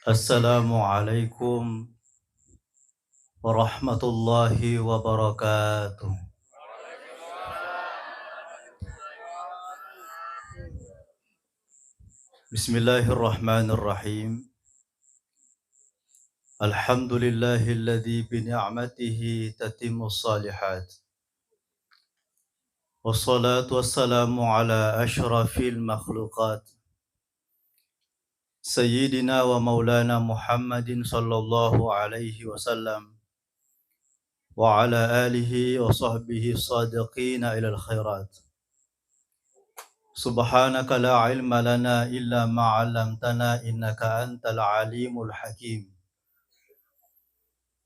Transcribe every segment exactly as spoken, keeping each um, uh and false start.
Assalamualaikum warahmatullahi wabarakatuh. Bismillahirrahmanirrahim. Alhamdulillahilladzi bi ni'matihi tatimmus shalihat. Wassalatu wassalamu ala asyrafil makhluqat, Sayyidina wa maulana Muhammadin sallallahu alaihi wasallam, wa ala alihi wa sahbihi sadiqina ilal khairat. Subhanaka la ilma lana illa ma 'allamtana innaka antal alimul hakim.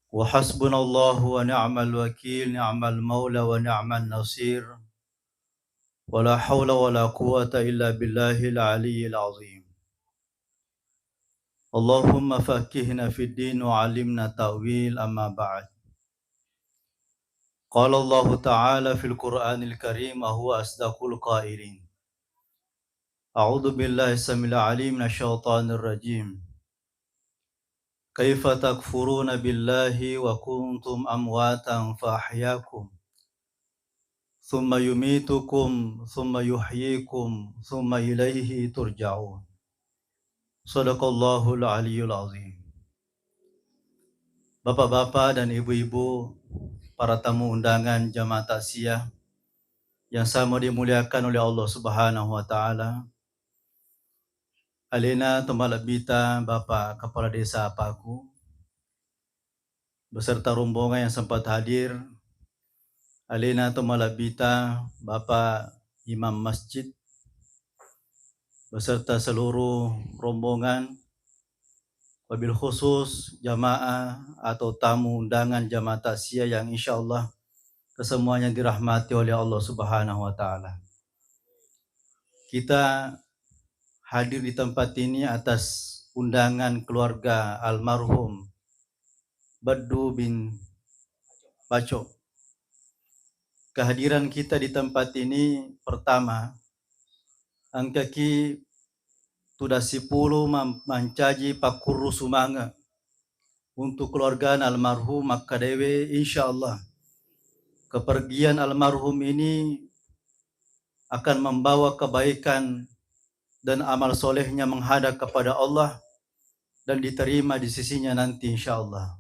Wa hasbunallahu wa ni'mal wakil, ni'mal maula wa ni'man nasir. Wa la haula wa la quwwata illa billahil aliyyil azim. Allahumma faqqihna fid din wa 'allimna ta'wil, amma ba'd. Qala Allahu ta'ala fil Qur'anil Karim wa huwa asdaqul qailin. A'udzu billahi samil alim minasy syaithanir rajim. Kaifa takfuruna billahi wa kuntum amwatan fa ahyakum, tsumma yumitukum, tsumma yuhyikum, tsumma ilaihi turja'un. Shadaqallahul aliyyul azim. Bapak-bapak dan ibu-ibu, para tamu undangan jamaah takziah yang sama dimuliakan oleh Allah Subhanahu wa Ta'ala, alena tomalebbita Bapak Kepala Desa Paku, beserta rombongan yang sempat hadir, alena tomalebbita Bapak Imam Masjid, beserta seluruh rombongan, wabil khusus jamaah atau tamu undangan jamaah takziah yang insya Allah kesemuanya dirahmati oleh Allah Subhanahu wa Ta'ala. Kita hadir di tempat ini atas undangan keluarga almarhum Baddu bin Baco. Kehadiran kita di tempat ini, pertama, engkaki tudang sipulu mam-, mancaji pakkurru sumange untuk keluarga almarhum makkedaewe, insya Allah kepergian almarhum ini akan membawa kebaikan dan amal solehnya menghadap kepada Allah dan diterima di sisinya nanti, insya Allah.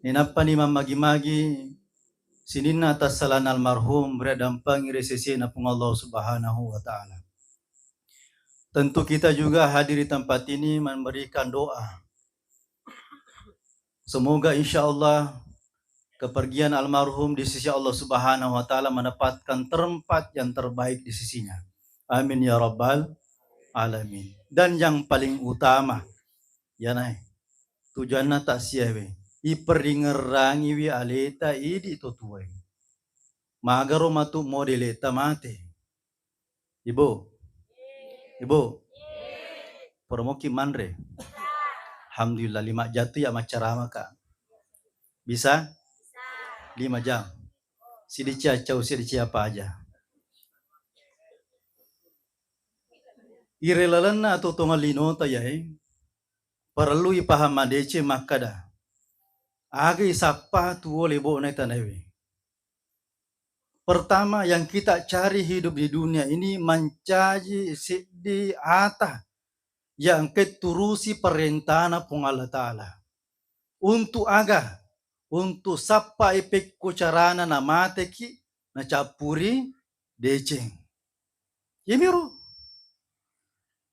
Ninappani mammagi-magi sininna tassalana almarhum ri dampeng ri sesena Puang Allah Subhanahu wa Ta'ala. Tentu kita juga hadir di tempat ini memberikan doa. Semoga insya Allah kepergian almarhum di sisi Allah Subhanahu wa Ta'ala mendapatkan tempat yang terbaik di sisinya. Amin ya rabbal alamin. Dan yang paling utama, ya nai, tujuanna takziah we, iperingerangiwi aleta idi to tuwe. Magaro matu modeleta mate. Ibu? Ibu? Pura moki manre? Alhamdulillah, lima jam tu ya maccarama, Kak. Bisa? Lima jam. Sidi cia cau, sidi cia apa aja. Ire lalenna atau tonga linota yae, parellu ipahang madeceng makkada, aga isappa tuo lebokna tanaewe. Pertama, yang kita cari hidup di dunia ini mancaji seddi ata yang engka turusi parentana Puang Allah Ta'ala. Untuk aga? Untuk sappai pekko carana namateki nacappuri deceng. Iyamiro.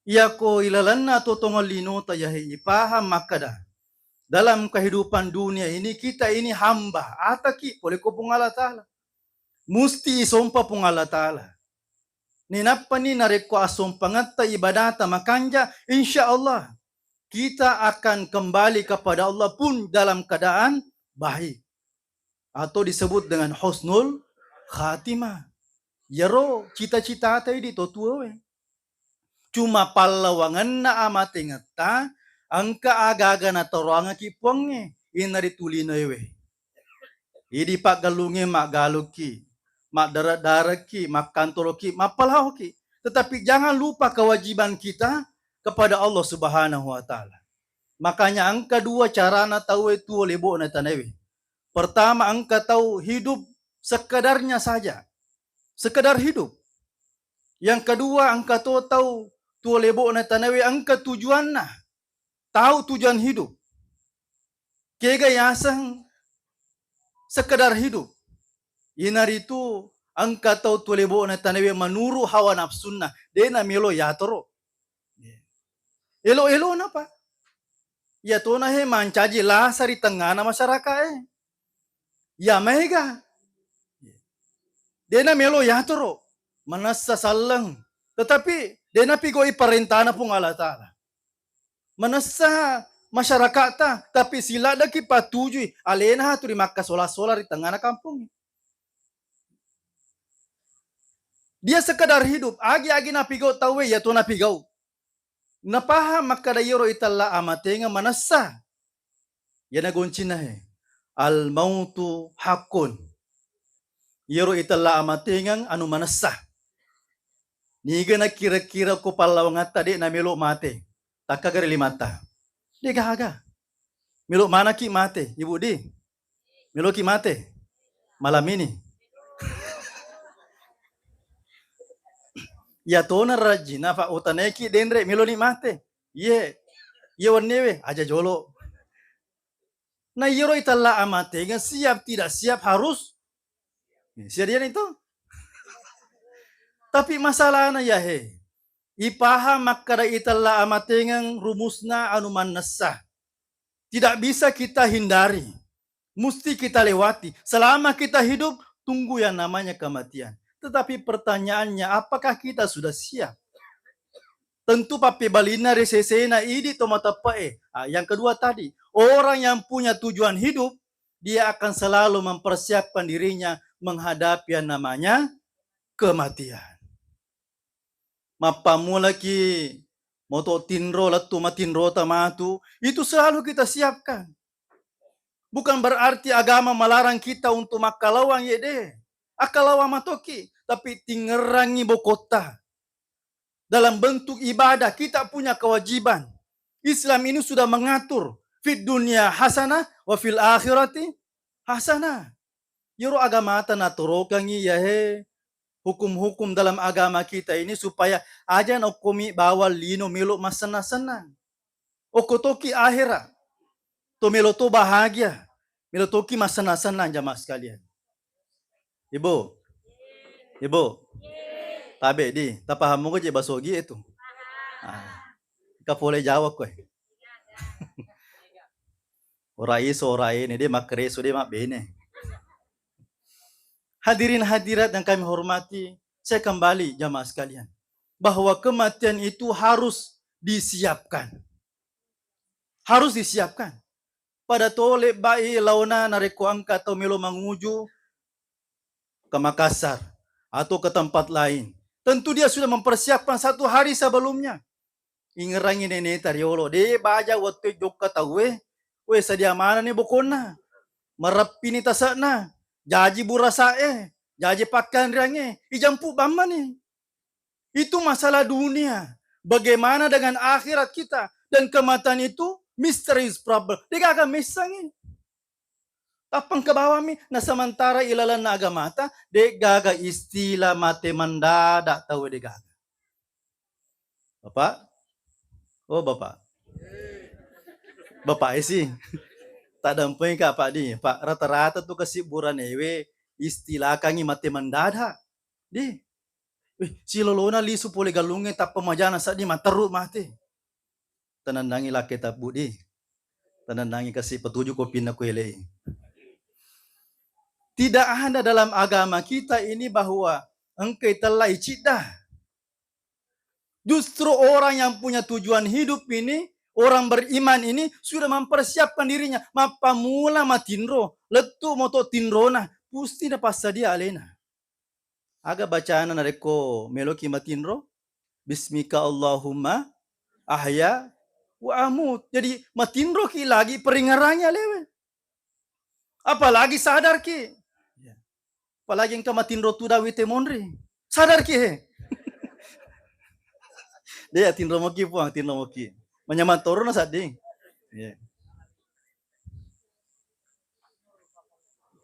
Iyako ilalenna totongeng linota yahe ipahang makkada, dalam kehidupan dunia ini kita ini hamba, ataki pole ko Puang Allah Ta'ala. Musti isompa Puang Allah Ta'ala. Nenappani narekko assompangetta ibadata makanja, insya Allah kita akan kembali kepada Allah pun dalam keadaan baik. Atau disebut dengan husnul khatimah. Iyaro cita-citata idi to tuoe. Cuma pallawangenna amatengetta engka aga-aga natoroangaki Puangnge, inaritu linoewe. Idi paggallungnge maggalukki, maddare-darekki, makkantoroki, mappalaoki. Tetapi jangan lupa kewajiban kita kepada Allah Subhanahu wa Ta'ala. Makanya engka dua carana tauwe tuo lebo'na tanawe. Pertama, engka tau hidup sekedarnya saja. Sekedar hidup. Yang kedua, engka to tau tuo lebo'na tanawe engka tujuanna. Tahu tujuan hidup. Kega yaseng sekedar hidup. Inaritu engka tau tuo lebo'na tanawe menurut hawa nafsunna. De'na melo yatoro. Elo-elona, Pak. Iyatona he mancaji lasa ri tengngana masyarakat e. Ya mega. De'na melo yatoro. Manessa salleng. Tetapi de'na pigau'i parentana Puang Allah Ta'ala. Manessa masyarakatta, tapi siladdaki patujui alena tu ri makkasola-sola ri tengngana kampung. Dia sekedar hidup, agi-agi napigau tauwe, ya to napigau. Napaham makkada iyaro itella amatengeng manessa. Iyana goncina he. Al mautu haqqun. Iyaro itella amatengeng anu manessa. Niga nakira-kira ko pallawangatta de' namelo mate. Takkaga ri limatta. De' gaga. Melo manaki mate, Ibu di. Meloki mate. Malam ini. Iyatona rajina, Pak, utanaiki denre meloni mate. Iye. Iye wennewe aja jolo. Na iyaro itella amatengeng siap tidak siap harus siap dia itu. Tapi masalahna ya he. Ipaham makkada itella amatengeng rumusna anu mannessa. Tidak bisa kita hindari. Musti kita lewati. Selama kita hidup, tunggu yang namanya kematian. Tetapi pertanyaannya, apakah kita sudah siap? Tentu pappebalinna ri sesena idi to mateppe'e. Ah, yang kedua tadi, orang yang punya tujuan hidup, dia akan selalu mempersiapkan dirinya menghadapi yang namanya kematian. Mappammulaki moto tinro lettu matinrota matu, itu selalu kita siapkan. Bukan berarti agama melarang kita untuk makkalawang, ye de. Akkalawang matoki, tapi tingerangi bokotta. Dalam bentuk ibadah, kita punya kewajiban. Islam ini sudah mengatur, fid dunya hasanah wa fil akhirati hasanah. Iyaro agamata natorokangngi yahe hukum-hukum dalam agama kita ini supaya aja naokkomi bawang lino melo massennang-sennang. Okko toki akhera, to melo to bahagia, melo toki massennang-sennang, jamaah sekalian. Ibu, Ibu, tabe di, tapaham mo je basogi itu. Ah, ka pole jawab koe. Ora iso, ora ene, de makkereso, de mabbene. Hadirin hadirat yang kami hormati, saya kembali jamaah sekalian, bahwa kematian itu harus disiapkan. Harus disiapkan. Pada tole bai laona narekko engka tau melo manguju ke Makassar atau ke tempat lain. Tentu dia sudah mempersiapkan satu hari sebelumnya. Ingerangi neneta riolo, de baja wettu jokka tauwe, we sadia manenni bokonna, mareppini tase'na, jaji burasae, jaji pakkanriangnge, ijampu bammani. Itu masalah dunia. Bagaimana dengan akhirat kita? Dan kematian itu misterius problem. Degaga messangi. Tappa engka bawammi, na sementara ilalenna agamata, degaga istilah mate mendadak tau degaga. Bapak? Oh, Bapak. Bapak isi. Tak dampeng ka, Pak di. Pak, rata-rata tu kesibburan ewe istilakangi mate mendadak. Di. Wih, silolona lisu pole galungnge tappa majana seddi matteru mate. Tenandangi lakke tabbu di. Tenandangi kasi petuju kopinna kuelei. Tidak ada dalam agama kita ini bahwa engka itellai cidda. Justru orang yang punya tujuan hidup ini, orang beriman ini sudah mempersiapkan dirinya. Mappamula matinro, lettu moto tinrona, pusti napassadia alena. Aga bacana narekko meloki matinro? Bismika Allahumma ahya wa amut. Jadi matinroki lagi peringerangi alewe. Apalagi sadarki. Ya. Apalagi engka matinro tudang wite monri. Sadarki he. Dia tinro moki puang, tinro moki. Manyaman toro na sadding.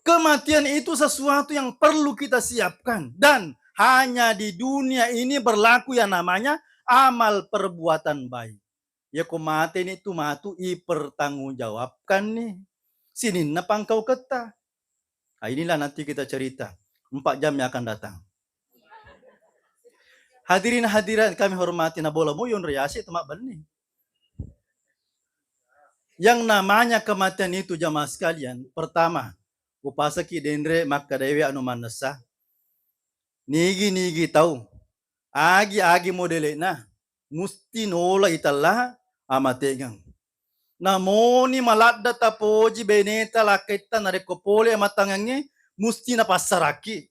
Kematian itu sesuatu yang perlu kita siapkan, dan hanya di dunia ini berlaku yang namanya amal perbuatan baik. Yako mateni tu matu ipertanggungjawabkanni sininna pangkauketta. Ah, inilah nanti kita cerita empat jam yang akan datang. Hadirin hadirat kami hormati, nabola mo yonrei ase tu mabbenni. Yang namanya kematian itu, jamaah sekalian, pertama, upasaki denre makkedaewe anu mannessa. Nigi-nigi tau, agi-agi modele'na, musti nola itella amategeng. Namoni maladda tapoji beneta lakkaitta narekko pole amatangengnge, musti napassarakki.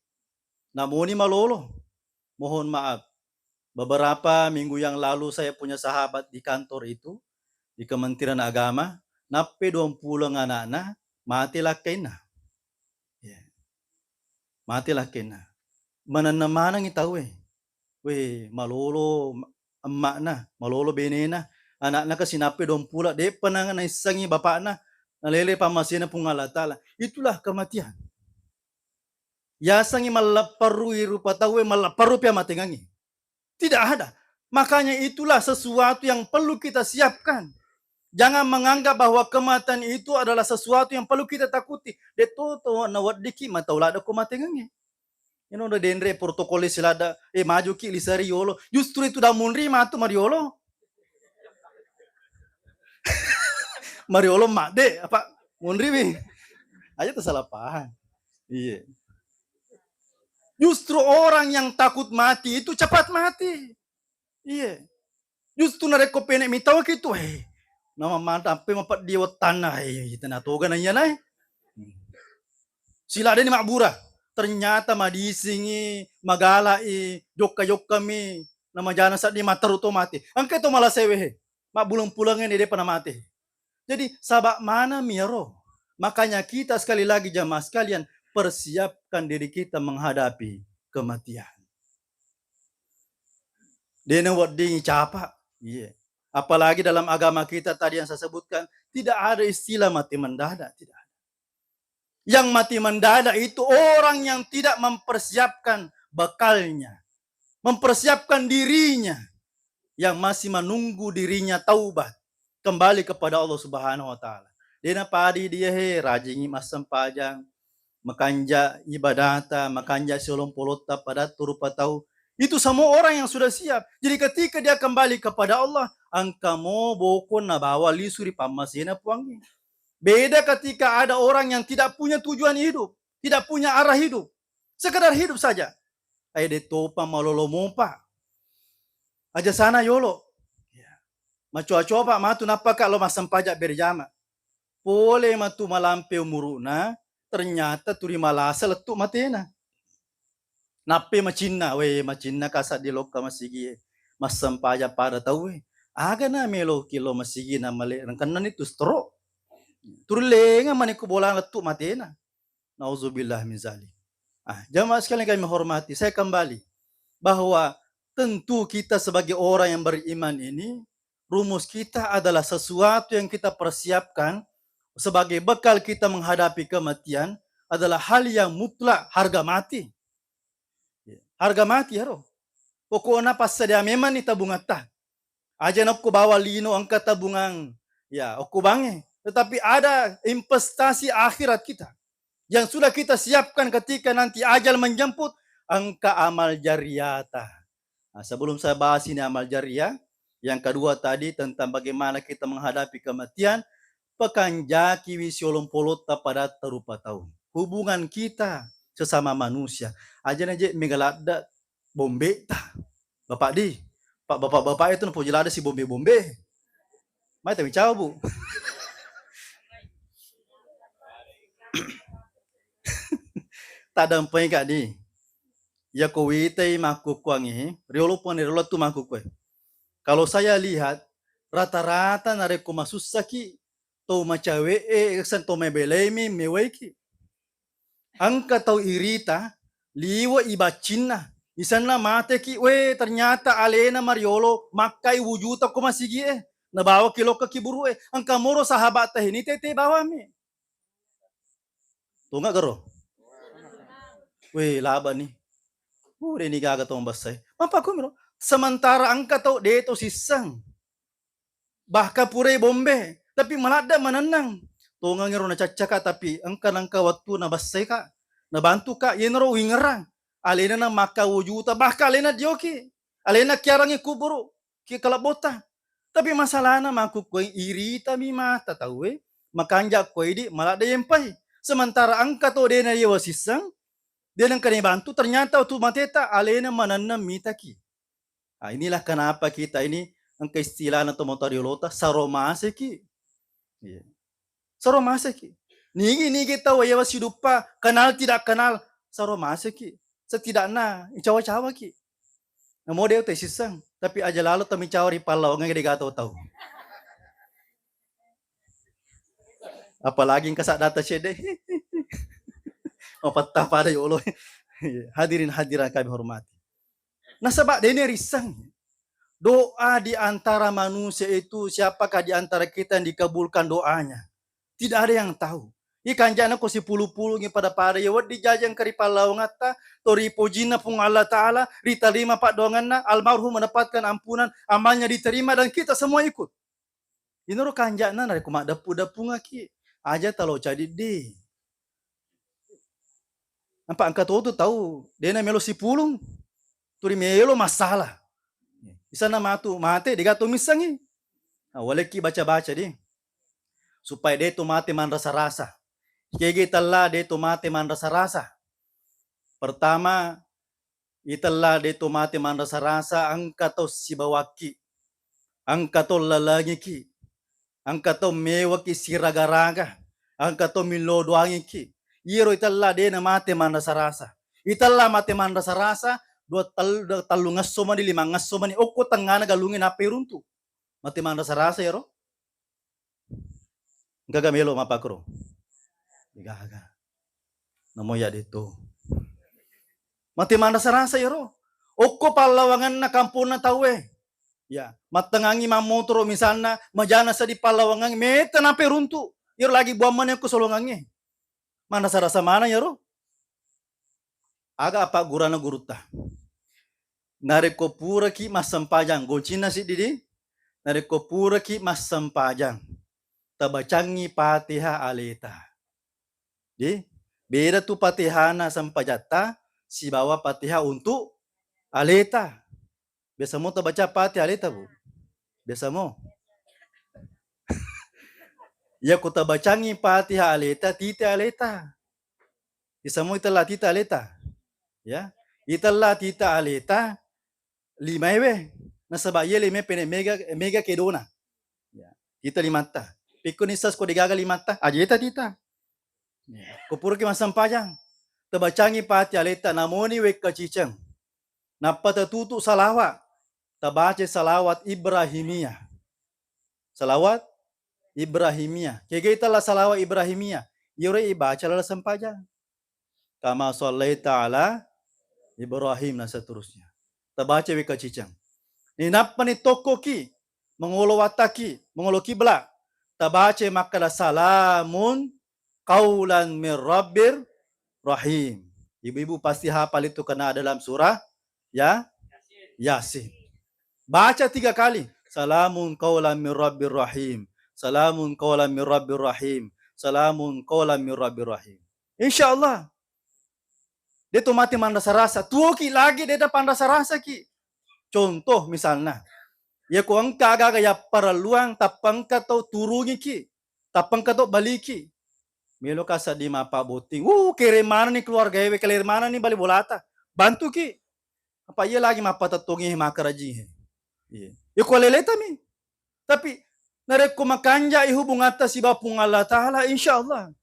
Namoni malolo. Mohon maaf, beberapa minggu yang lalu saya punya sahabat di kantor itu, di Kementerian Agama, nappe duampuleng anakna, mate lakkainna. Ya. Mate lakkainna. Manenna manengi tauwe. Weh, malolo emma'na, malolo benena, anakna ka sinappe duampuleng, de'pa na-, naissengi bapakna, nalele pammasena Puang Allah Ta'ala. Itulah kematian. Yasengngi mallapparui rupa tauwe, mallapparui pi amatengengnge. Tidak ada. Makanya itulah sesuatu yang perlu kita siapkan. Jangan menganggap bahwa kematian itu adalah sesuatu yang perlu kita takuti. De' to, to naweddikki matau ladde' ko matengengnge. Ino udah denre protokol si ladde', eh, majuki liseri yolo. Justru itu dah munri matu mariolo. Mariolo madde, apa munri mi. Aja tersalah paham. Iya. Justru orang yang takut mati itu cepat mati. Iya. Justru narekko pene' mitauki tu, eh, nama mata pe mapeddi wettanna, eh, tena toga na iya nai. Sila deni mabbura. Ternyata madisingi, magalai, jokka-jokkami, namajana seddi matteru to mate. Engka to mala sewe he. Mabbuleng-pulengnge ni depa namate. Jadi, saba' maneng mi iyaro. Makanya kita sekali lagi jamaah sekalian, persiapkan diri kita menghadapi kematian. Dena wedding capa. Iya. Apalagi dalam agama kita tadi yang saya sebutkan, tidak ada istilah mati mendadak, tidak ada. Yang mati mendadak itu orang yang tidak mempersiapkan bekalnya, mempersiapkan dirinya, yang masih menunggu dirinya taubat, kembali kepada Allah Subhanahu wa Ta'ala. Dena padi dia he, rajingi massempajang, makanja ibadata, makanja siolompolotta pada tu rupa tau. Itu semua orang yang sudah siap. Jadi ketika dia kembali kepada Allah, engka mo boko nabawa lisu ri pammasena Puangnge. Beda ketika ada orang yang tidak punya tujuan hidup, tidak punya arah hidup, sekedar hidup saja. Ai de topa malolo mopa. Aja sana yolo. Ya. Macoa-coa pa matu nappa ka lo massempajang berjama. Pole matu malampe umuru'na, ternyata turi malasa lettu matena. Nappe macinna, we macinna kasa di lokka masigi e. Massempajang pada tau e. Aga na melo ki lo masigi na male rengkennani tu stroke. Turi lenga mani ku bolang lettu matena. Nauzubillah min zalik. Ah, jamaah sekalian kami hormati, saya kembali bahwa tentu kita sebagai orang yang beriman ini, rumus kita adalah sesuatu yang kita persiapkan sebagai bekal kita menghadapi kematian adalah hal yang mutlak, harga mati. Harga mati iyaro. Pokokna passadia memang ni tabungatta. Aja na okko bawang lino engka tabungang, ya, okko bange. Tetapi ada investasi akhirat kita yang sudah kita siapkan ketika nanti ajal menjemput, engka amal jariyata. Nah, sebelum saya bahas ini amal jariyah, yang kedua tadi tentang bagaimana kita menghadapi kematian, pekanjakiwi siolompolotta pada terupa tau. Hubungan kita sesama manusia. Aja na je mega ladda bombetta. Bapak di, Pak, bapak-bapak itu napoji ladda si bombe-bombe. Mai tami cawa, Bu. Taddampeng ka di. Yako witai makkukkuangngi, riolo pone riolo tu makkukkue. Kalau saya lihat, rata-rata narekko masussaki, to macawe'e, seng to mabelaimi, mewaiki. Engka tau irita, liwe' i baccinna. Isenna mateki, we, ternyata alena mariolo, makkai wujuta ko masigi'e. Nabawaki lokka kiburu'e. Engka moro sahabatta ini tete bawami. Tonga garo? Weh, laba ni. Uh, de ni gaga tau mabessai. Mapakku miro. Sementara engka tau de to sisseng. Bahkan purai bombe, tapi maladde manennang. Tongengero nacaccaka, tapi engka nengka wettu nabessai ka, nabantu ka, yenaro wingerang. Alena na makkawo juta, bahkan alena dioki. Alena kiarangi kuburu, ki kalebbota. Tapi masalahna makkukkuai iritami mata tauwe, makanja ko idi maladde yempai. Sementara engka to dena yewa sisseng, de nengka nabantu, ternyata wettu mateta alena manennang mitaki. Ah, inilah kenapa kita ini engka istilahna to motariolota saro maseki. Iya. Saro maseki. Nigi-nigi tau yewa siduppa, kenal tidak kenal, saro maseki. Setidakna icawa-cawaki. Namo de te sisseng, tapi aja lalo tau micawa ri pallawangnge de gato tau. Apalagi engka saddata cedde. Mapatta pada yolo. Hadirin hadirat kami hormati. Nasaba dene risseng. Doa di antara manusia itu, siapakah di antara kita yang dikabulkan doanya? Tidak ada yang tahu. Ikanjana ko sipulu-pulungi pada-pada ya wedding jajang kari pallawangatta, to ripojinna Puang Allah Ta'ala, ritarima paddoanganna, almarhum mendapatkan ampunan, amalnya diterima dan kita semua ikut. Inaro kanja'na narekko maddeppu-deppungaki, aja talo cadiddi. Nampa engka totu tau dena melo sipulung, turi melo masalah. Isanna matu mate, dega to missengi. Nah, walekki baca-baca di. Supaya de to mate manrasa-rasa. Kege tella de to mate manrasa-rasa. Pertama, itella de to mate manrasa-rasa, engka to sibawakki, engka to lalengiki, engka to mewaki siraga-raga, engka to millo doangiki. Iyaro itella de na mate manrasa-rasa. Itella mate manrasa-rasa, dua tal-, dua tellungesso mani, limangesso mani, okko tengngana galungnge nappa iruntu. Mate manrasa-rasa iyaro. Engkaga melo mappakro? Degaga. Namo ya deto. Mate manrasa-rasa iyaro. Okko pallawanganna kamponna tauwe. Ya, mattengangi mammotoro misalna, majana seddi pallawangang, metta nape runtu. Iyaro lagi buang mani okko solongangnge. Manrasa-rasa maneng iyaro. Aga appaggurana gurutta? Narekko puraki massempajang, goncinna siddi di, narekko puraki massempajang, tabacangngi Fatihah aleta. Di, beda tu Fatihana sempajatta sibawa Fatihah untuk aleta. Biasa mo tabaca Fatihah aleta, Bu? Biasa mo? Iya, ku tabacangngi Fatihah aleta, tita aleta. Biasa mo itella tita aleta. Ya. Itella tita aleta, limaewe. Nasaba iya lima pene mega, mega kedona. Ya. Tita limatta. Pikku nissa ko degaga limatta, ajeta tita. Ya. Ko puraki massempajang, tabacangngi Fatihah aleta, namoni wekka ciceng. Nappa tatutu salawat, tabaca salawat Ibrahimiyah. Salawat Ibrahimiyah. Kega itella salawat Ibrahimiyah? Iyaro ibaca lala sempajang. Kama sallaita ala Ibrahim, dan seterusnya. Tabaca wekka ciceng. Ni nappani tokkoki, mangolo wattaki, mangolo kibla. Tabaca makkada salamun qaulan mir rabbir rahim. Ibu-ibu pasti hafal itu karena ada dalam surah ya Yasin. Baca tiga kali. Salamun qaulan mir rabbir rahim. Salamun qaulan mir rabbir rahim. Salamun qaulan mir rabbir rahim. Insya Allah. De to mate manrasa-rasa. Tuoki lagi de da panrasa-rasaki. Contoh misalna. Ya ko engka aga-aga yapparelluang, tappa engka to turungiki. Tappa engka to baliki. Melo ka seddi mappabotting. Uh, kere manenni keluarga ewe, kere manenni bali bolata. Bantuki. Apa iya lagi mappatettongi he, makkaraji he. Iya. Ya ko leletami. Tapi narekko makanjai hubungatta sibawa Puang Allah Ta'ala, insya Allah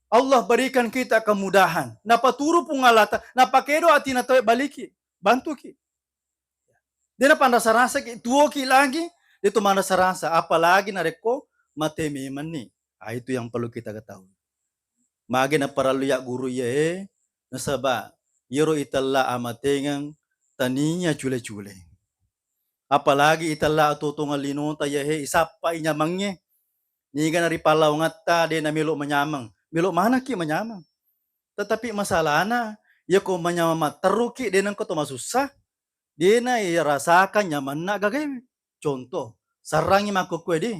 Allah berikan kita kemudahan. Napaturu Puang Allah Ta'ala, napakedo atina tauwe baliki. Bantuki. Dena panrasa-rasaki, tuoki lagi, de to manrasa-rasa, apalagi narekko mate memenni. Ah, itu yang perlu kita ketahui. Mage naparellu ya guru iyae, nasaba iyaro itella amatengeng tania cule-cule. Apalagi itella atuo-tuongeng linota iyahe, isappai nyamangnge. Niga na ri pallawangatta de namelo manyameng. Melo manekki manyameng. Tetapi masalahna, iyako manyameng matteruki, de nengka to masussa, de na irasakan nyamanna gagae. Contoh, sarrangi makkukue di.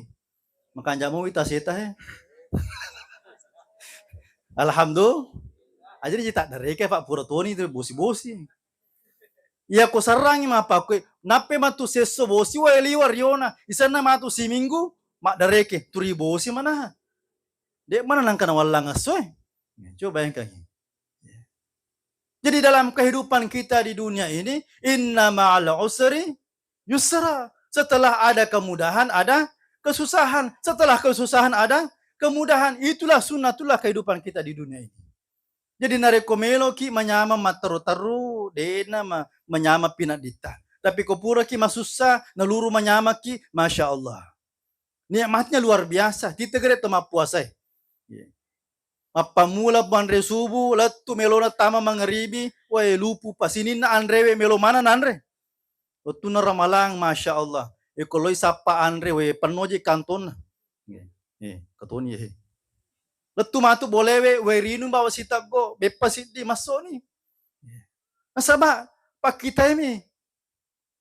Makanja muwi taseta he. Alhamdulillah. Aja dicita dereke, Pak, pura toni tu bosi-bosi. Iyako sarrangi mappakkue, nappe matu sesso bosi wae liwa riona, isenna matu siminggu maddereke, turi bosi manaha. De mana nangka nawallang essoe. Coba bayangkan. Jadi dalam kehidupan kita di dunia ini, inna ma'al usri yusra. Setelah ada kemudahan, ada kesusahan. Setelah kesusahan, ada kemudahan. Itulah sunnatullah kehidupan kita di dunia ini. Jadi narekko meloki manyameng matteru-teru, de'na ma-, manyameng pinadditta. Tapi ko puraki masussa, naluru manyamekki, masya Allah. Nikmatnya luar biasa. Titegere to mappuasai. Iya. Mappammula manre subuh, lettu melona tama mangaribi, wae lupu pasininna anrewe melo mana nanre. Wettunna Ramalang, masya Allah. E, ko loi sappa anre, we, pennoji kantonna. Eh, eh, katoni, eh. Lettu matu bolewe, we, rinung bawa siteggo, beppa siddi, massoni. Nasaba, pakkitaimi.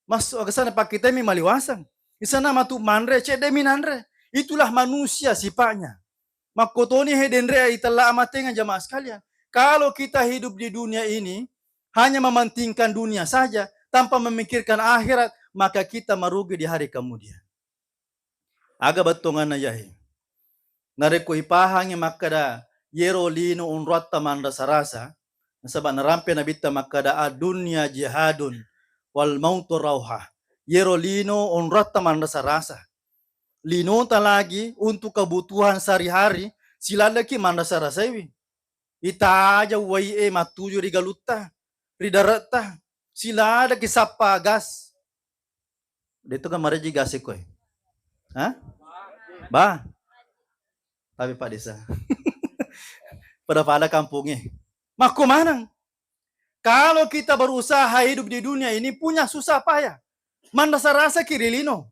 Massu, agasana pakkitaimi maliwaseng. Isana matu manre, ceddemi nanre. Itulah manusia sifatnya. Makkotoni he denre itella amatenga, jamaah sekalian. Kalau kita hidup di dunia ini hanya mementingkan dunia saja tanpa memikirkan akhirat, maka kita merugi di hari kemudian. Aga bettuanganna yahe. Narekko ipahangi makkada yero lino onroatta manrasa-rasa, nasaba narampe Nabitta makkada, "Ad-dunya jihadun wal mautu rauha." Yero lino onroatta manrasa-rasa. Linota lagi untuk kebutuhan sehari-hari, siladdaki manrasa-rasaiwi. Ita aja uwai'e mattuju ri galutta, ri dare'ta, siladdaki sappa gas. De'to kan mareji gas e koe. Hah? Ba. Tapi Pak Desa. Pada-pada kampungnge. Makko maneng. Kalau kita berusaha hidup di dunia ini punya susah payah. Manrasa-rasa ki ri lino.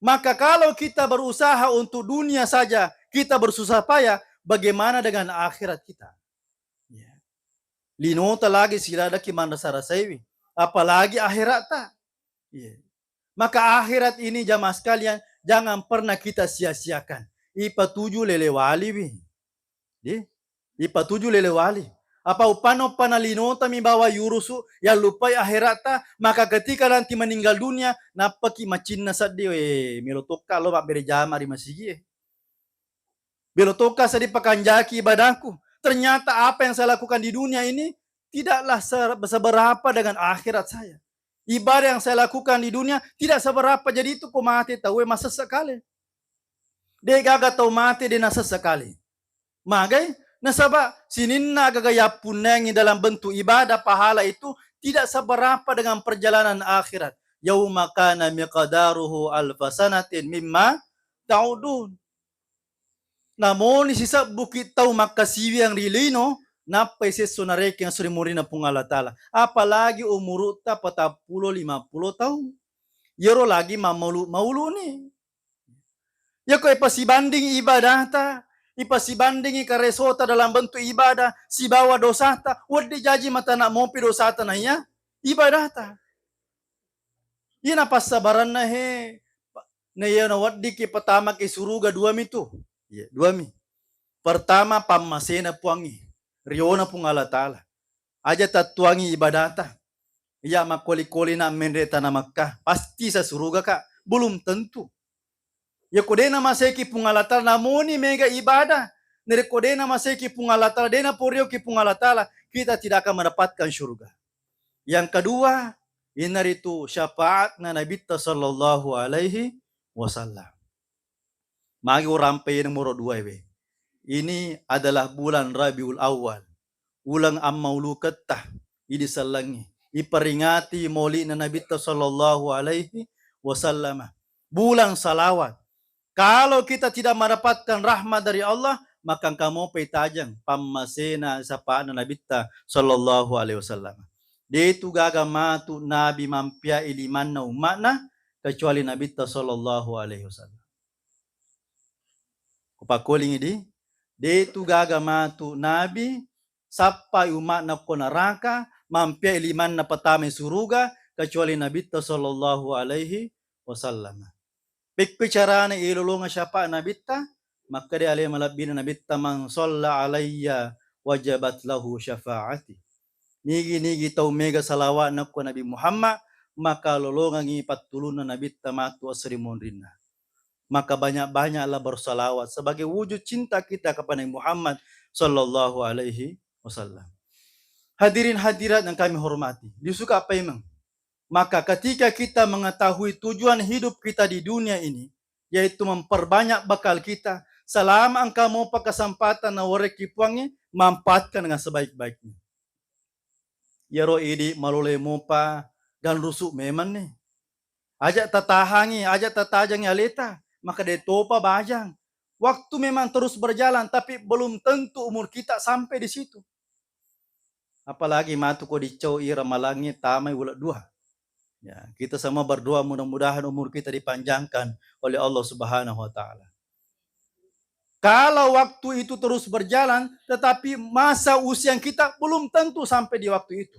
Maka kalau kita berusaha untuk dunia saja, kita bersusah payah, bagaimana dengan akhirat kita? Ya. Linota lagi siladdaki manrasa-rasaiwi, apalagi akhiratta. Ya. Maka akhirat ini, jamaah sekalian, jangan pernah kita sia-siakan. Ipatuju lele waliwi. Di? Ipatuju lele wali. Apa uppanna-uppanna linota mi bawa yurusu, yallupai akhiratta, maka ketika nanti meninggal dunia, nappaki macinna seddi, we, melo tokka lo mabbere jama ri masigi e. Melo tokka seddi pakanjaki ibadahku. Ternyata apa yang saya lakukan di dunia ini tidaklah se-, seberapa dengan akhirat saya. Ibadah yang saya lakukan di dunia tidak seberapa. Jadi itu ko mate tauwe masessa kale. De gaga tau mate de nasessa kale. Magai? Nasaba sininna agaga yappunnangi dalam bentuk ibadah pahala itu tidak seberapa dengan perjalanan akhirat. Yauma kana miqdaruhu alfa sanatin mimma ta'udun. Namoni sisebbuki tau makkasiwiang ri lino, nappai sesso narekeng esso ri murinna Puang Allah Ta'ala. Apalagi umurutta patappulo, limappulo taung. Iyaro lagi mammaulu-mauluni. Yako ipasibanding ibadahta, ipasibandingi karesota dalam bentuk ibadah, sibawa dosata, wedding jaji matana mopi dosata naiya ibadahta. Iya napassabaranna he, na iya naweddiki patamaki suruga duami tu. Iya, duami. Pertama, pammasena Puangnge, riona Puang Allah Ta'ala. Aja tattuangi ibadata. Iya makkoli-kolina menre tana Makkah, pasti sa suruga ka? Belum tentu. Yako dena maseki Puang Allah Ta'ala, namoni mega ibadah. Narekko dena maseki Puang Allah Ta'ala, dena porioki Puang Allah Ta'ala, kita tidak akan mendapatkan surga. Yang kedua, inaritu syafaatna Nabitta sallallahu alaihi wasallam. Magi urampe nomoro dua we. Ini adalah bulan Rabiul Awal. Uleng ammauluketta idi sellengngi. Iperingati mauli'na Nabitta sallallahu alaihi wasallam. Bulan salawat. Kalau kita tidak mendapatkan rahmat dari Allah, maka engka mopa itajeng pammasena sapa'na Nabitta sallallahu alaihi wasallam. Detu gaga matu Nabi mampiai limanna umma'na, kecuali Nabitta sallallahu alaihi wasallam. Kupakkolingi di, de'tu gaga matu nabi sappai umma'na ko naraka, mampeai limanna patamai suruga, kecuali Nabitta sallallahu alaihi wasallam. Pekkoi carana ilolongeng syafaat Nabitta, makkeda ale malebbina Nabitta, "Man shalla alayya wajabat lahu syafaati." Nigi-nigi tau mega salawatna ko Nabi Muhammad, maka lolongengngi pattulunna Nabitta matu asri monrinna. Maka banyak-banyaklah bersalawat sebagai wujud cinta kita kepada Nabi Muhammad sallallahu alaihi wasallam. Hadirin hadirat yang kami hormati, disuka apa emang? Maka ketika kita mengetahui tujuan hidup kita di dunia ini, yaitu memperbanyak bekal kita, selama engka mopa kesempatan nawerekki Puangnge, manfaatkan dengan sebaik-baiknya. Iyaro idi malolai mopa ganrusu memang ni. Aja tatahangi, aja tatajangi aleta, maka de topa bajang. Waktu memang terus berjalan, tapi belum tentu umur kita sampai di situ. Apalagi matu ko dicau i ramalangnge tamai uleng dua. Ya, kita semua berdoa mudah-mudahan umur kita dipanjangkan oleh Allah Subhanahu wa Ta'ala. Kalau waktu itu terus berjalan, tetapi masa usia kita belum tentu sampai di waktu itu.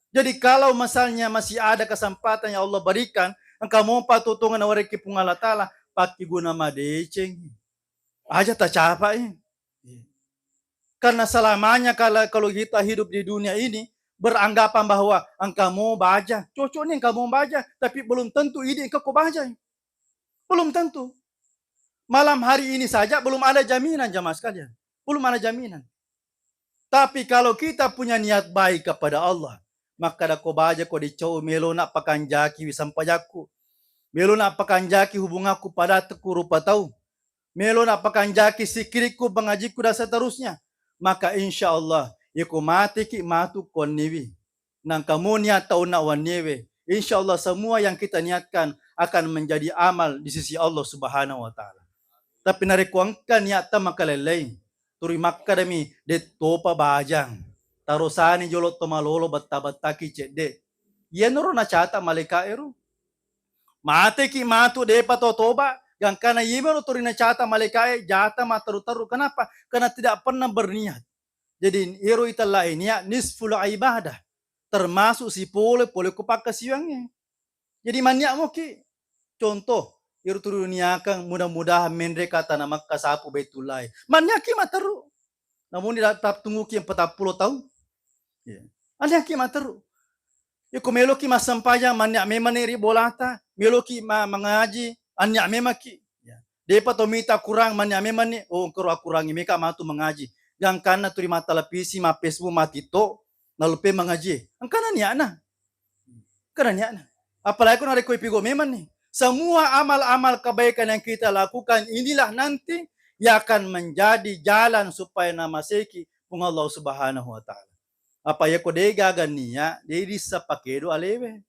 Jadi, kalau misalnya masih ada kesempatan yang Allah berikan, engka mopa totongan nawerekki Puang Allah Ta'ala, pakkiguna madeceng. Aja tacapai. Karena selamanya kalau, kalau kita hidup di dunia ini, beranggapan bahwa engka mo baja, cocok nih engka mo baja, tapi belum tentu idi engka ko baja. Belum tentu. Malam hari ini saja belum ada jaminan, jamaah sekalian. Belum ada jaminan. Tapi kalau kita punya niat baik kepada Allah, makkeda ko baja ko dicau, melona pakanjaki wi sampajakku. Melona pakanjaki hubunganku pada teku rupa tau. Melona pakanjaki sikirikku, pengajiku, dan seterusnya. Maka insya Allah, iko mateki matu konniwi. Nangka mo niat taunna wanniewe, insya Allah semua yang kita niatkan akan menjadi amal di sisi Allah Subhanahu wa Ta'ala. Tapi narekko engka niatta makalellei, turi makkadami, "De topa bajang, tarosani jolo to malolo betta-bettaki cedde." Iyanaro nacata malaika'e ro. Mateki matu depa to toba, gangkana iyemaro turi nacata malaika'e jata matteru-teru. Kenapa? Karena tidak pernah berniat. Jadi, ero itellae niat nisful ibadah, termasuk sipole-pole ko pakkasiwiangnge. Jadi, manniak moki. Contoh, ero turu niakeng mudah-mudahan menre ka tana Mekka sapu Baitullahi. Manniakki matteru. Namun tidak tap-, tungguki empat puluh tahun. Ya. Manniakki matteru. Iko meloki massempajang, manniak memang ni ri bolata, meloki ma-, mangaji, anniak memangki. Ya. Depa to mita Akurang, manniak memang ni, oh, engkaro Akurangi meka matu mangaji. Gangkanna turi mattelevisi, ma Facebook, ma TikTok, nalupe mangaji. Engkana niakna. Engkana niakna. Apalagi ko narekko ipigo memang ni. Semua amal-amal kebaikan yang kita lakukan inilah nanti yang akan menjadi jalan supaya namaseki Puang Allah Subhanahu wa Ta'ala. Apa iya ko de gaga niat, de rissa pakedo alewe.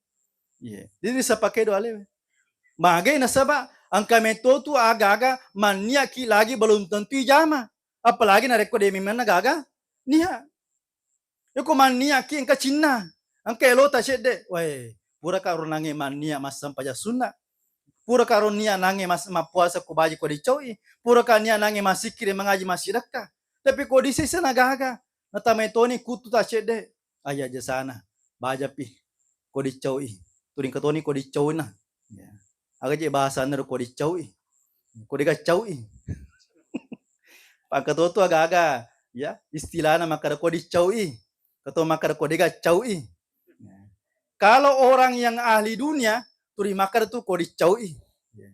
Iya, de rissa pakedo alewe. Magai nasaba engka metto tu aga-aga manniakki lagi belum tentu ijama. Apalagi narekko de memang gaga niat. Iko manniakki engka cinna, engka elota cedde. Wae, puraka ro nange manniak massempajang sunna. Puraka ro niat nange mas-, mappuasa ko baji ko dicau'i. Puraka niat nange massikkiri mangaji massidekka. Tapi ko disessa nagaga, natamai toni kuttu ta cedde. Ayya jasana, bajapi ko dicau'i. Turingka toni ko dicau'na. Ya. Aga je bahasanna ro ko dicau'i. Ko dega cau'i. Pangkatoto aga-aga, ya, istilahna makkada ko dicau'i. Kato makkada ko dega cau'i. Ya. Kalau orang yang ahli dunia, turi makkada tu ko dicau'i. Ya.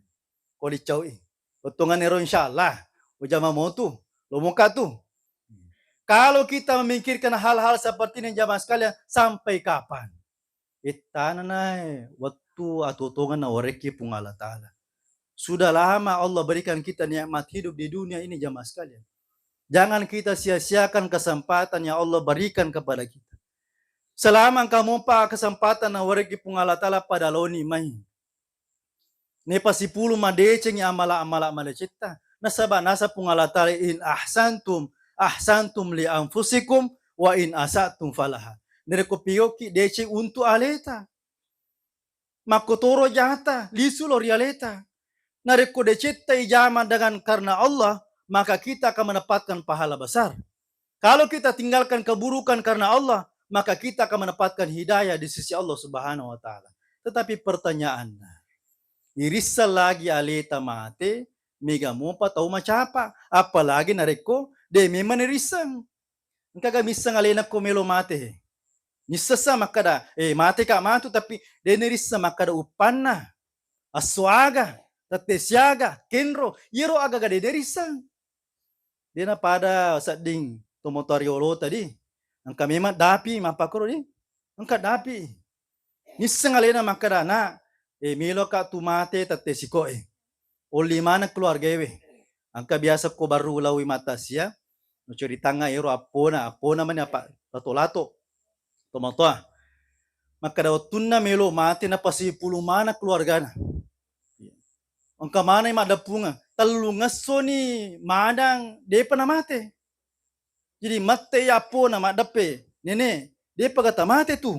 Ko dicau'i. Potongan ero insyaallah. Ujama motu. Lomoka tu. Kalau kita memikirkan hal-hal seperti ini jamaah sekalian, sampai kapan? Ittana nae wettu atuo-tuongeng nawerekki Puang Allah Ta'ala. Sudah lama Allah berikan kita nikmat hidup di dunia ini, jamaah sekalian. Jangan kita sia-siakan kesempatan yang Allah berikan kepada kita. Selama engka mopa kesempatan nawerekki Puang Allah Ta'ala, pada loni mai. Nepasipulung madecengi amala-amala madecetta. Nasaba nasa Puang Allah Ta'ala, "In ahsantum, ahsantum li anfusikum, wa in asatum falaha." Narekko pigauki, deceng untuk aleta. Makkotoro jata, lisu lao ri aleta. Narekko decetta ijama dengan karena Allah, maka kita akan mendapatkan pahala besar. Kalau kita tinggalkan keburukan karena Allah, maka kita akan mendapatkan hidayah di sisi Allah Subhanahu wa Ta'ala. Tetapi pertanyaanna, irisseng lagi aleta mate, mega mopa tau macapa, apalagi narekko de memang irisseng. Engkaga misseng alena ko melo mate? Missessa makkada, eh, mate ka matu, tapi de nerisseng makkada uppanna, assuaga, tette siaga, kenro, iyaro agaga de nerisseng. Dena pada sedding tomatoa riolo tadi. Engka memang dapi mappakoro di. Engka dapi. Nisseng alena makkada, "Nak, eh, meloka tu mate tette sikoe. Olli maneng keluargaewe." Engka biasa ko baru ulawi mattasia, nuceritangnga ero appona, appona mani apa lato-lato. Tomatoa. Makkada wettunna melo mate napasipulung maneng keluargana. Engka maneng maddeppungeng, tellungessoni maneng depa namate. Jadi mette appona maddeppe, "Nene, depa gata mate tu."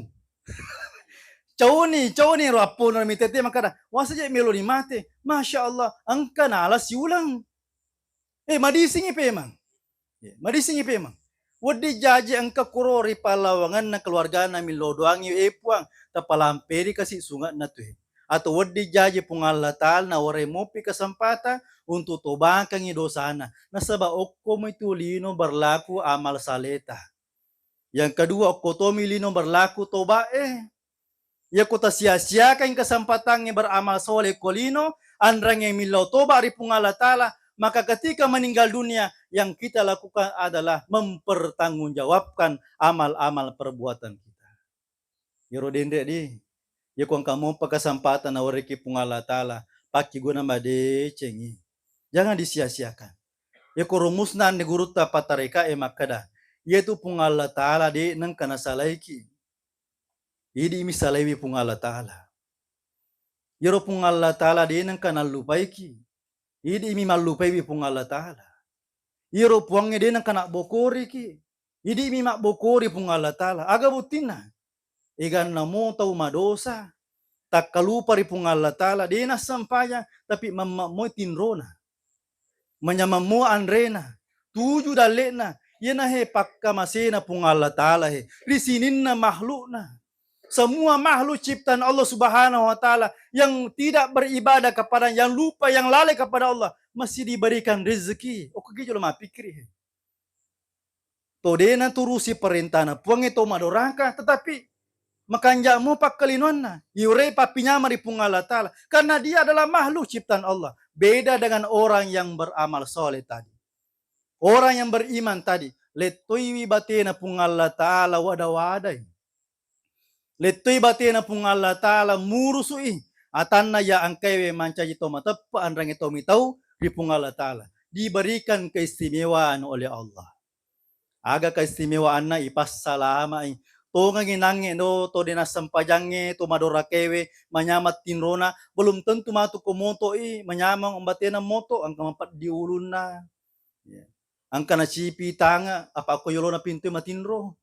Cauni, cauni ro appona mitete makkada, "Wasa je meloni mate." Masya Allah, engka nala siuleng. Eh, madisingi pemang. Ya, madisingi pemang. Wedding jaji engka kuro ri pallawangenna keluargana millau doangi, "Eh, Puang, tapalamperi kasi sunge'na tu, eh." Atau wedding jaji Puang Allah Ta'ala nawarai mopi kesempatan untuk tobakengi dosana. Nasaba okko mi tu lino berlaku amal saleta. Yang kedua, okko tomi lino berlaku toba, eh. Iyako tasia-siakan kesempatangnge beramal soleh ko lino, anrangnge millau toba ri Puang Allah Ta'ala, maka ketika meninggal dunia, yang kita lakukan adalah mempertanggungjawabkan amal-amal perbuatan kita. Iyaro denre di, iyako engka mopa kesempatan nawariki Puang Allah Ta'ala, pakkiguna madecengi. Jangan disia-siakan. Iyako rumusna anne gurutta patareka e makkada, iyatu Puang Allah Ta'ala de nengka nasalaiki. Idi'mi salaiwi Puang Allah Ta'ala. Iyaro Puang Allah Ta'ala de nengka nallupaiki. Idi'mi mallupaiwi Puang Allah Ta'ala. Iyaro Puangnge de nengka nabbokoriki. Idi'mi mabbokori Puang Allah Ta'ala. Aga buttinna? Eganna mo tau madosa, takkalupa ri Puang Allah Ta'ala, de nassempajang, tapi mammammoi tinrona. Manyamammo anrena, tuju dalle'na, iyanahe pakkamasena Puang Allah Ta'ala he, ri sininna makhlukna. Semua makhluk ciptaan Allah Subhanahu wa Ta'ala yang tidak beribadah kepada, yang lupa, yang lalai kepada Allah, masih diberikan rezeki. Okkogi jolo mappikiri he. To de naturusi parentana Puangnge to madoraka, tetapi makanja mo pakkalinoanna, iurai pappinyama ri Puang Allah Ta'ala, karena dia adalah makhluk ciptaan Allah. Beda dengan orang yang beramal soleh tadi. Orang yang beriman tadi, lettoiwi batena Puang Allah Ta'ala wada-wadai. Lettoi batena Puang Allah Ta'ala murusu'i atanna ya engkaewe mancaji to mateppe anrangnge to mitau ri Puang Allah Ta'ala. Diberikan keistimewaan oleh Allah. Aga keistimewaanna? Ipassalama'i. Tongengi nangnge do to de nassempajangnge, to madorakewe, manyameng tinrona, belum tentu matu ko moto'i, manyameng batena moto, engka mapeddi ulunna. Ya. Engka nacipi tange, apa ko yolona pintue matinro.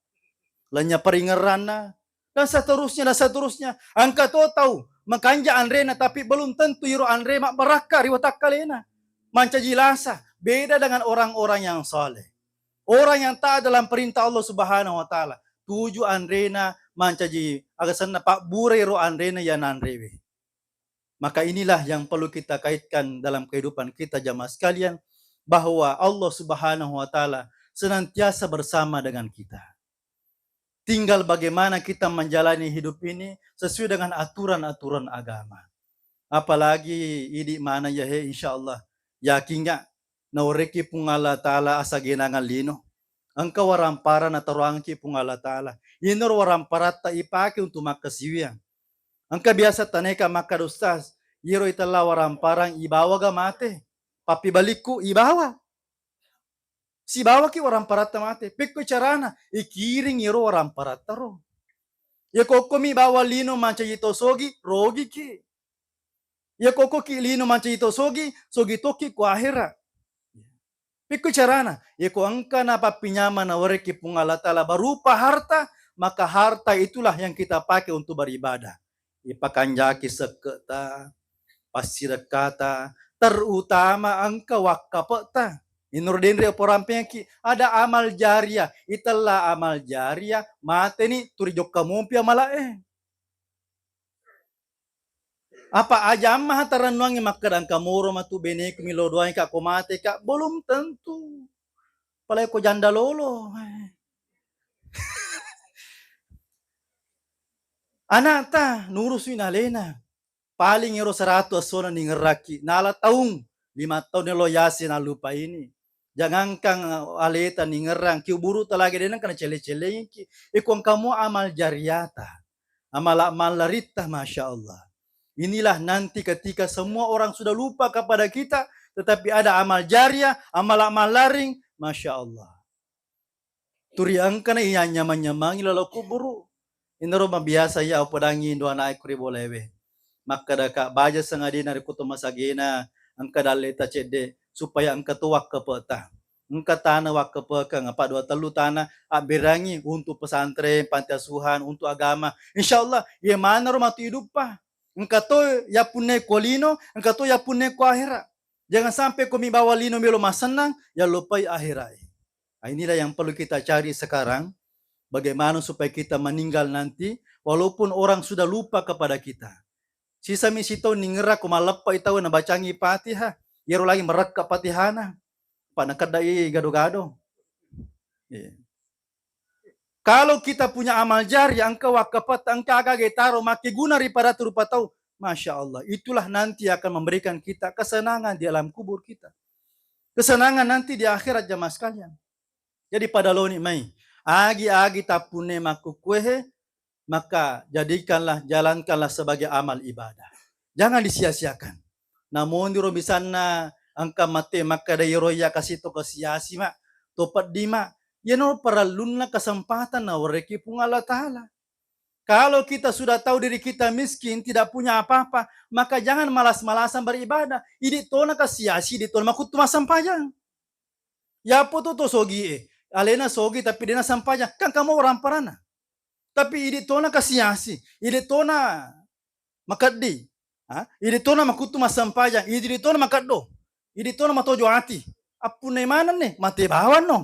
Lanya paringerranna, dan seterusnya, dan seterusnya. Engka to tau makanja anrena, tapi belum tentu iro anre mabbarakka ri watakkalena. Mancaji lasa, beda dengan orang-orang yang saleh. Orang yang taat dalam perintah Allah Subhanahu wa Ta'ala. Tuju anrena mancaji, aga senna, pabbura iro anrena ya nanrewe. Maka inilah yang perlu kita kaitkan dalam kehidupan kita, jamaah sekalian, bahwa Allah Subhanahu wa Ta'ala senantiasa bersama dengan kita. Tinggal bagaimana kita menjalani hidup ini sesuai dengan aturan-aturan agama. Apalagi idi mana yahe, insya Allah, yakinga nawareki Puang Allah Ta'ala asagenangan lino. Engka waramparang nataroangki Puang Allah Ta'ala. Inaro waramparatta ipake untuk makkasiwiang. Engka biasa taneka makkada, "Ustaz, iyaro itella waramparang ibawaga mate? Pappibalikku ibawa." Sibawaki waramparatta mate. Pekko carana? Ikiring iyaro waramparatta ro. Iya kokkomi bawang lino mancaji to sogi, rogiki. Iya kokkoki lino mancaji to sogi, sogi tokki ko ahera. Pekko carana? Yako engka napappinyameng nawareki Puang Allah Ta'ala berupa harta, maka harta itulah yang kita pakai untuk beribadah. ipakanjaki sekke'ta, passirekkata, terutama engka wakkape'ta. Inur denre porampengki, ada amal jariah, itella amal jariah, mateni turi jokka mompi amala'e. Apa aja amma tarennuangngi makkeda engka moro matu beneku milo doangi ka ko mate ka? Belum tentu. Apalagi ko janda lolo. Ana'ta nurusui nalena. Paling ero seratu essona ningerrakki. Nala taung, lima taung elo yase nalupa ini. Jangankan aleta ningerrang, ki uburu talage deneng kana celle-cellengki. Iko engka mo amal jariata. Amala mallaritta, Masya Allah. Inilah nanti ketika semua orang sudah lupa kepada kita, tetapi ada amal jariah, amala mallaring, Masya Allah. Turi engkana iya nyamang-nyamangi lalo kuburu. Inaro mabiasa iya upodangi indo anae kuri bolewe. Makkeda ka baja sengadina ri kuto masagena engka dalleta cedde supaya engka to wakkepe'ta. Engka tana wakkepekeng apa dua tellu tana abberangi untuk pesantren, panti asuhan, untuk agama. Insya Allah, iya manaro matu iduppa. Engka to yappunne ko lino, engka to yappunne ko ahera. Jangan sampai ko mi bawa lino melo masennang, ya lupai aherae. Nah, inilah yang perlu kita cari sekarang, bagaimana supaya kita meninggal nanti, walaupun orang sudah lupa kepada kita. Sisami sitaung ningerra ko malleppai tau nabacangi Fatihah, iyaro lagi merekka Fatihana, pa nakeddai gado-gado. Iya. Kalau kita punya amal jariah, engka wakkape'ta, engka aga-aga taro makkeguna ri pada rupa tau, Masya Allah, itulah nanti akan memberikan kita kesenangan di alam kubur kita. Kesenangan nanti di akhirat, jamaah sekalian. Jadi pada loni mai, agi-agi tappunne makkukkuehe, maka jadikanlah, jalankanlah sebagai amal ibadah. Jangan disia-siakan. Namondiro misalna engka mate makkeda iyaro iya kasi to kasiasi ma, to peddi ma, iyano parellunna kesempatan nawereki Puang Allah Ta'ala. Kalau kita sudah tahu diri kita miskin, tidak punya apa-apa, maka jangan malas-malasan beribadah. Idi tona kasiasi, idi tona makuttu massempajang. Yapo tu to sogi e, alena sogi tapi dena sempajang, kan kamu orang parana. Tapi idi tona kasiasi, idi tona makeddi, ha? Idi tona makuttu massempajang, idi tona makeddo, idi tona matojo ati. Appunna manenni mate bawang no.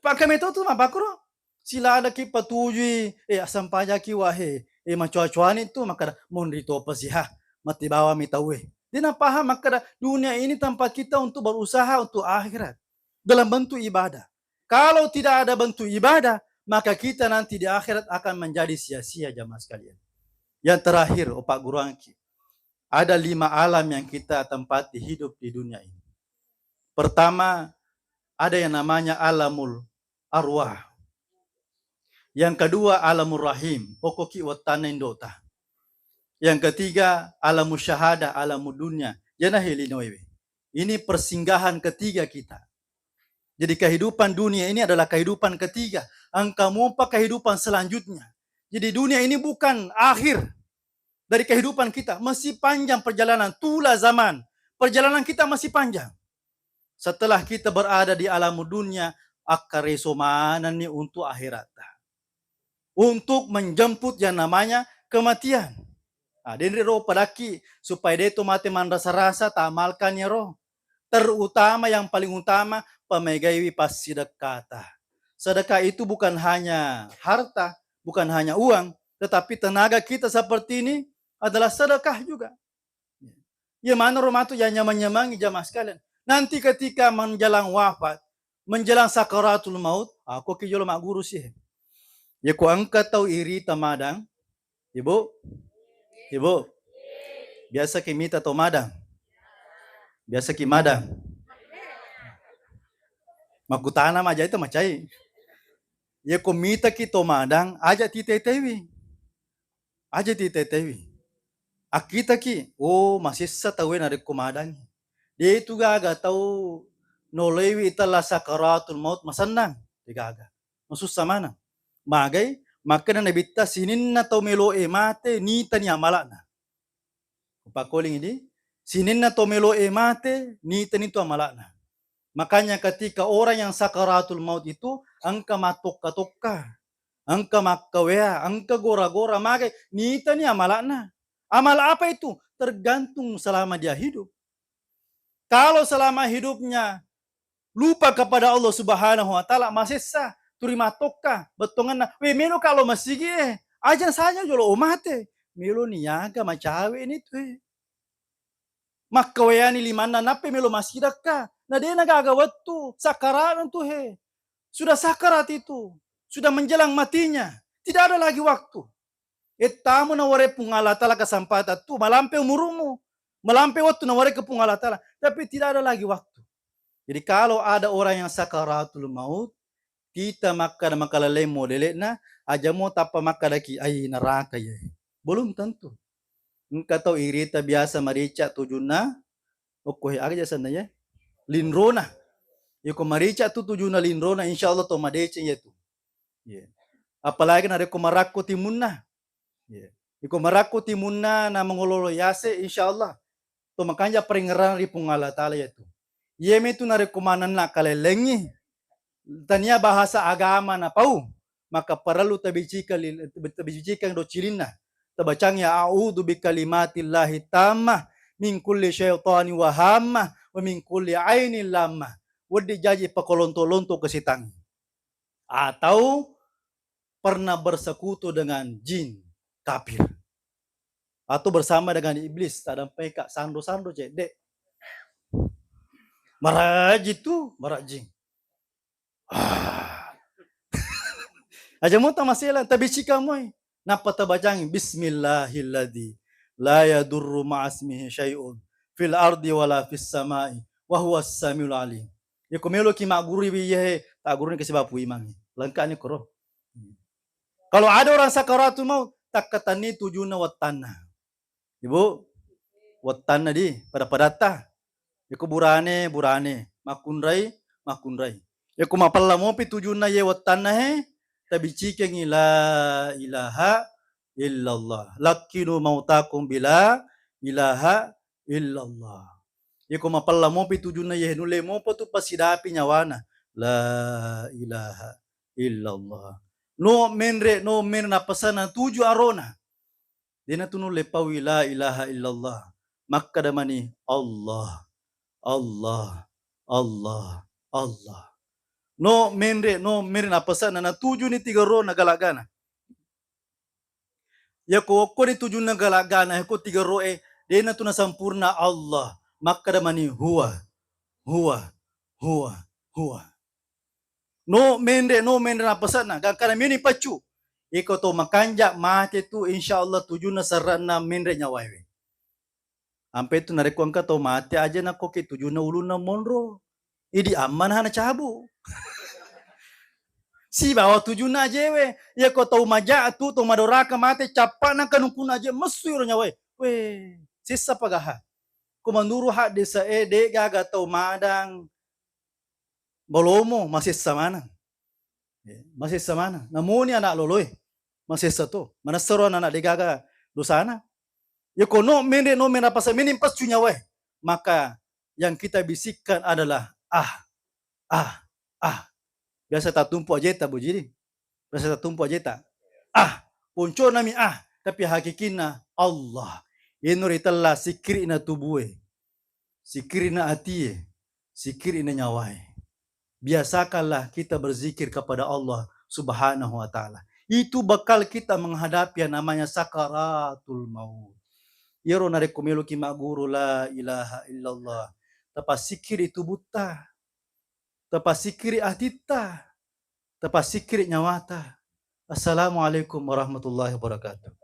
Pakame to tu mapakuro. Siladaki patujui, eh, assampajaki wahe, eh, macoa-coani tu makkeda, monri topa siha, mate bawang mi tauwe. Dena paham makkeda dunia ini tempat kita untuk berusaha untuk akhirat dalam bentuk ibadah. Kalau tidak ada bentuk ibadah, maka kita nanti di akhirat akan menjadi sia-sia, jamaah sekalian. Yang terakhir, opa guruangki, ada lima alam yang kita tempati hidup di dunia ini. Pertama, ada yang namanya alamul arwah. Yang kedua, alamul rahim, okoki wettanna indota. Yang ketiga, alamul syahadah, alamul dunia, jana helinoewe. Ini persinggahan ketiga kita. Jadi kehidupan dunia ini adalah kehidupan ketiga. Engka mopa kehidupan selanjutnya. Jadi dunia ini bukan akhir dari kehidupan kita. Masih panjang perjalanan, tula zaman. Perjalanan kita masih panjang. Setelah kita berada di alam dunia, akkareso manenni untuk akhirat. Untuk menjemput yang namanya kematian. Ah, denre ro padakki supaya de to mate manrasa-rasa, tamalkan iyaro. Terutama, yang paling utama, pamegaiwi passidekkata. Sedekah itu bukan hanya harta, bukan hanya uang, tetapi tenaga kita seperti ini adalah sedekah juga. Iya manaro matu yang nyamang-nyamangi, jamaah sekalian. Nanti ketika menjelang wafat, menjelang sakaratul maut, aku ki jolo magguru sih. Ya, ku engka tau irita madang, Ibu? Ibu? Biasa ki mita to madang? Biasa ki madang? Makkutana maja itu macai. Ya, ku mita ki to madang, aja ti tetewi. Aja ti tetewi. Akkitaki, oh, masessa tauwe narekko madangi. De tu gaga tau nolewi itella sakaratul maut masennang. De gaga. Masussa maneng. Magai, makkeda Nabitta, sininna tau meloe mate, nitani amala'na. Upakoling idi, sininna tau meloe mate, nitani tu amala'na. Makanya ketika orang yang sakaratul maut itu engka mattokka-tokka. engka makkawea, engka gora-gora, magai nitani amala'na. Amal apa itu? Tergantung selama dia hidup. Kalau selama hidupnya lupa kepada Allah Subhanahu wa Ta'ala, masessa, turi matokka bettongenna, "We, melo ka lo masigi e, aja saja jolo o mate." Melo niaga macawe ni tu e. Makkaweani limanna nappe melo masidakka. Na dena gaga wettu, sakarat tu he. Sudah sakarat itu, sudah menjelang matinya, tidak ada lagi waktu. Ettamu nawarai Puang Allah Ta'ala kesempatan tu, malampe umurumu, malampe waktu nawarai ke Puang Allah Ta'ala, tapi tidak ada lagi waktu. Jadi kalau ada orang yang sakaratul maut, kita makkada makaleleng modele'na, aja mo tappa makkadaki, "Ai, neraka ye." Belum tentu. Engka tau irita biasa marica tujunna, okko he, aga jasanna ye? Linrona. Yako marica tu tujunna linrona, insya Allah to madeceng ye tu. Ye. Apalagi narekko marakko timunna. Ye. Iko marakko timunna na mangololo yase, insya Allah to makanja paringerang ri Puang Allah Ta'ala yatu. Iye metu narekko manenna kalellengngi, tania bahasa agama napau, maka parellu tabicikang li-, tabicikang do cilinna. Tabacangngi, "A'udzu bikalimatillahi tammah min kulli syaitani wa hammah wa min kulli ainin lammah." Wedding jaji pakolonto-lonto ke setang. Atau pernah bersekutu dengan jin kafir. Atau bersama dengan iblis, tadampai ka sando-sando cedde. Maraji tu, maraji. Ah. Aja mo tamasela, tabicika moi. Nappa tabacangi, "Bismillahilladzi la yadurru ma'asmihi syai'un fil ardi wala fis sama'i wa huwas samiul alim." Yako meloki magguru iye, tagguruni ke sibawa Puimang. Lengkani koro. Kalau ada orang sakaratul maut, takkatanni tujunna wettanna. Ibu, wettanna di pada-padatta. Yako burane, burane, makkunrai, makkunrai. Yako mapella mopi tujunna ye wettanna he, tabicikengi la ilaha illallah. Lakkinu mautakum bila ilaha illallah. Yako mapella mopi tujunna ye, nulle mopa tu pasidapi nyawana. La ilaha illallah. No menre, no menre napasana tuju arona. Dena tu nulle paui la ilaha illallah. Makkada mani Allah, Allah, Allah, Allah. No menre, no menre napasana natuju ni tiga ro na galagana. Yako okkoni tujunna galagana, yako tiga roe, dena tu nasampurna Allah. Makkada mani huwa, huwa, huwa, huwa. No menre, no menre napasana, gangkana meni paccu. Iko to makanja mate tu, insya Allah tujunna serranna menre nyawaewe. Ampe tu narekko engka tau mate aja nakkoki tujunna ulunna monro. Idi ammana na cabu. Sibawa tujunna ajewe. Yako tau maja tu, tau madoraka mate, cappa na kanungkunna aje, messu iro nyawae. We, sessa pagaha. Ko menuru haddesa e, de gaga tau madang balomo masessa maneng. Eh, masessa maneng. Namuni anak loloe, masessa to. Manessaro anak de gaga dosana. Yako no menre, no menre napasa meni paccu nyawae. Maka yang kita bisikkan adalah ah, ah, ah. Biasa tatumpu ajeta, Bu Jiri. Biasa tatumpu ajeta. Ah, ponconami ah, tapi hakikinna Allah. Eno ritella sikirina tubue. Sikirina atie, sikirina nyawae. Biasakanlah kita berzikir kepada Allah Subhanahu wa Ta'ala. Itu bekal kita menghadapi yang namanya sakaratul maut. Iyaro narekko meloki magguru la ilaha illallah, tapasikiri tubutta, tapasikiri atitta, tapasikiri nyawata. Assalamualaikum warahmatullahi wabarakatuh.